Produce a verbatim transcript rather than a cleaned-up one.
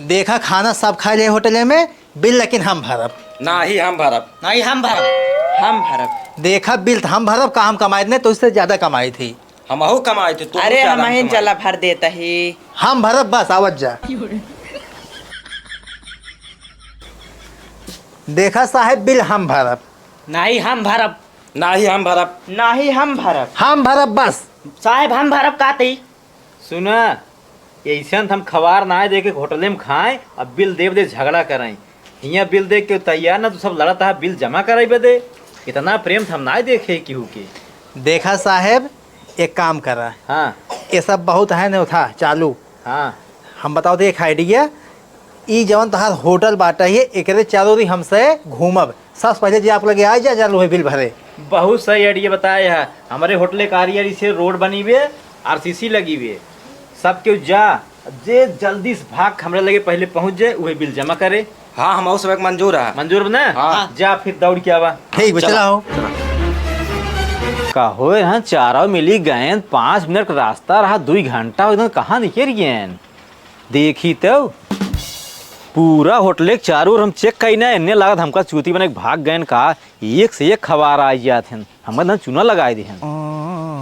देखा, खाना सब खाइ ले होटले में, बिल लेकिन हम भरब। नाही, हम भरब। नाही, हम भरब। हम भरब। देखा, बिल त हम भरब, का हम कमाइत नहीं, तोसे ज्यादा कमाइत ही। हमहू कमाइत ही, तोहू अरे, ज्यादा हम हमहिन कमाइत। चला भर देत ही। हम भरब, बस आवत जा। देखा साहेब, बिल हम भरब। नाही, हम भरब। नाही, हम भरब। नाही, हम भरब। हम भरब, बस। साहेब, हम भरब का तई? सुना, अइसन त हम खवार नाहीं देखे होटले में खाएँ, अब बिल देब दे झगड़ा करइँ। हियाँ बिल देख के तैयार ना, तू सब लड़त हा बिल जमा करइ बदे। इतना प्रेम त हम नाहीं देखे केहू के। देखा साहेब, एक काम करा। हाँ। ये सब बहुत है न उठा चालू। हाँ। हम बताओ तो एक idea, ई जवन तहार होटल बाटा है, एकरे चारों ओरी हमसे घूमब। सबसे पहिले जे आप लगे आइ जा, जा लोहे बिल भरे। बहुत सही idea बताए है। हमरे होटले के आरी आरी से रोड बनी बे, आरसीसी लगी बे। सब केहू जा, जे जल्दी से भाग हमरे लगे पहिले पहुँच जाए, उहे बिल जमा करे। हाँ, हमहू सब एक मंजूर है। मंजूर बा ना? हाँ। जा फिर दौड़ के आवा। ठीक बा, चला। चला हो। का होए, हाँ, चारों मिली गएन, पाँच मिनट के रास्ता रहा, दुइ घंटा हो गएन, कहाँ निकल गएन? देखी तो, पूरा होटले के चारों ओर हम check कइने, एन्ने लागत हमका चूती बने के भाग गएन का, एक से एक खवार आइ जात हन, हमका एकदम चूना लगाइ दिहन।